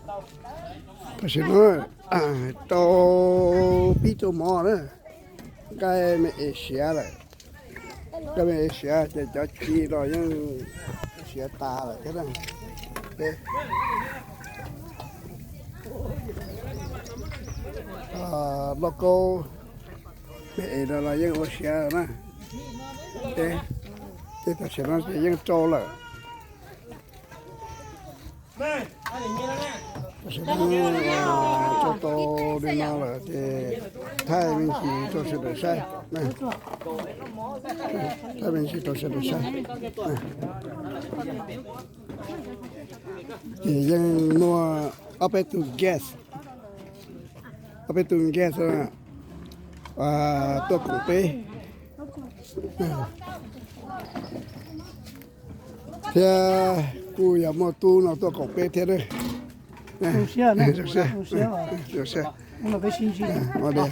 Tam sim no rau pib rau mov na, nqaij me es siav lawm. Nqaij me es siav ces cov ci los yeej siav tas lawm thiab na. Lauj kaub me es no los yeej ua siav na. Ces tam sim no ces yeej rau lawm. Tam sim no rau tau li no lawm ces thaij me ntsis rau sawv daws saib. Thaij me ntsis rau sawv daws saib. Ces yeej muaj ob peb tug guest, ob peb tug guest tuaj koom peb thiab kuj yog muaj tub no tuaj koom peb thiab. Zoo siab, zoo siab. Zoo siab koj tuaj.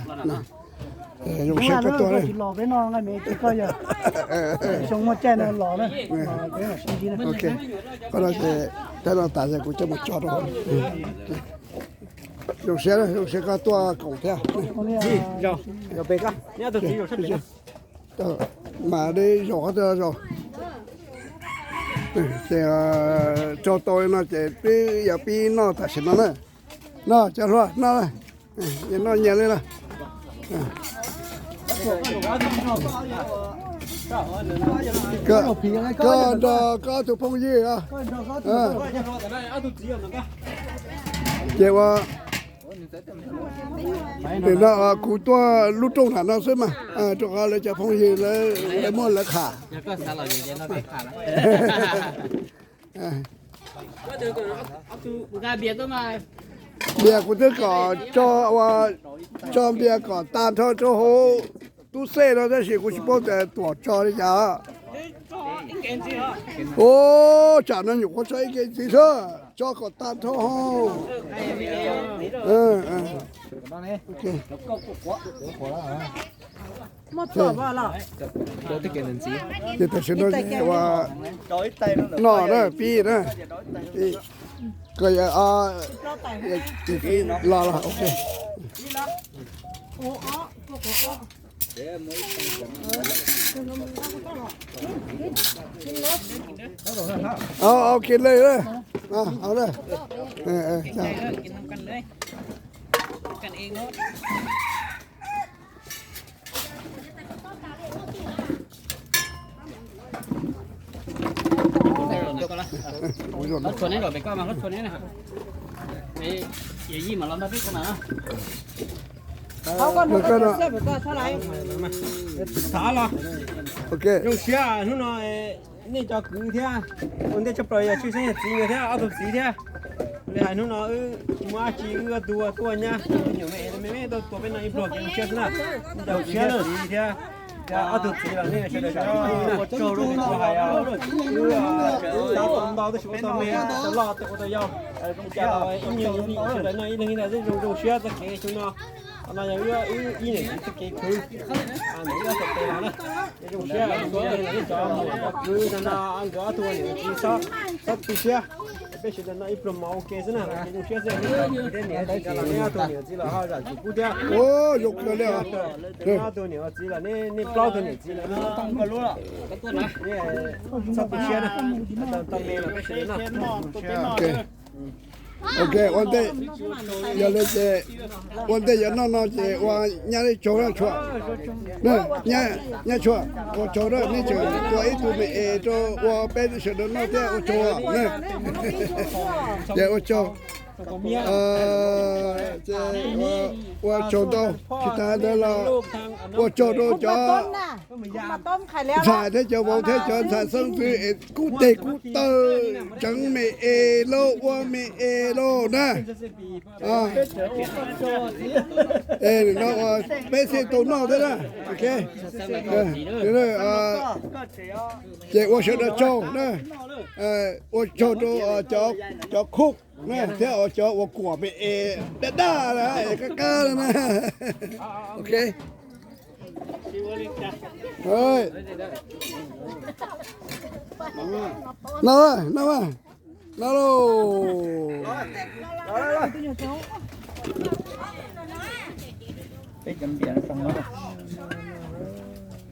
Qhov no ces thaij no tas ces kuv coj mus tso rau. Zoo siab, zoo siab koj tuaj koom thiab. Mas de zaum qhov twg zaum. Ces tso tau li no ces peb yog pib noj tam sim no na. Noj cov hluas noj, nyias noj nyias li na. Koj nrog koj ob tug phooj ywg os. Ces ua, nim no kuv tuaj lub rooj nram no xwb mas, rau qhov lawv cov phooj ywg lawv muaj lawv qham. Npias kuv twb kom tso, tso npias kom tag nrho rau hauv tub xej no tab sis kuv tsis paub tias tuam tso li cas. Ua tsam no nyuam qhuav tso ib ke ntxiv xwb, tso kom tag nrho ho. Ces tam sim no ua noj na pib na, koj yog los los ok. Au, au kiag li. Zoo siab hnub no nej cov kwv thiab ua ntej tshaj plaws yog tshwj xeeb yog txiv nkawd thiab ob tug txiv thiab. Li hais hnub no wb tsis muaj dab tsi, wb ob tug tuaj nyab tus nyuam me me tuaj tua peb noj ib pluag kev zoo siab xwb na. Zoo siab txiv thiab ob tug txiv los nej sawv daws zam txim pub na. Wb hais wb xav tau ntau tab sis ua tau me, tau loj ua tau yau. Cas los ib nyuag ib lim sawv daws noj ib leeg ib ntag xwb zoo zoo siab txoj kev xyoo no. Qhov no yog wb ib niam txiv txoj kev khwv ntawm wb ob txhais tes los na. Zoo siab ib cov muam cov kwv no nkawd ob tug niam txiv txhob tu siab. Peb sawv daws noj ib pluag mov ua ke xwb na, zoo siab xwb. Niam txiv los nej ob tug niam txiv los ho zam txim pub thiab. Zoo kawg li. Nej ob tug niam txiv los nej plaub tug niam txiv los txhob tu siab na. Tau me los peb sawv daws noj. Ok, ua ntej, yog li ces ua ntej yog noj no ces ua nyab tsaug na tshua. Nyab tshua, ua tsaug na, neb tseem tua ib tug me es rau ua peb sawv daws noj thiab ua tsaug na. Ces ua tsaug, ua tsaug ntau, tsis tas ntawd los ua tsaug rau cov ntxhais thiab cov vauv thiab cov ntxhais xeeb ntxwv es kub teg kub taw tseev me es lauj, ua me es lauj na. No peb thiaj tau noj thiab na. Ok, ces ua sawv daws tsaug na. Ua tsaug rau cov khub thiab cov uas kuam me es daj daj es qab qab na. Ok, no, no, no lauj. Peb cov npias no tag no.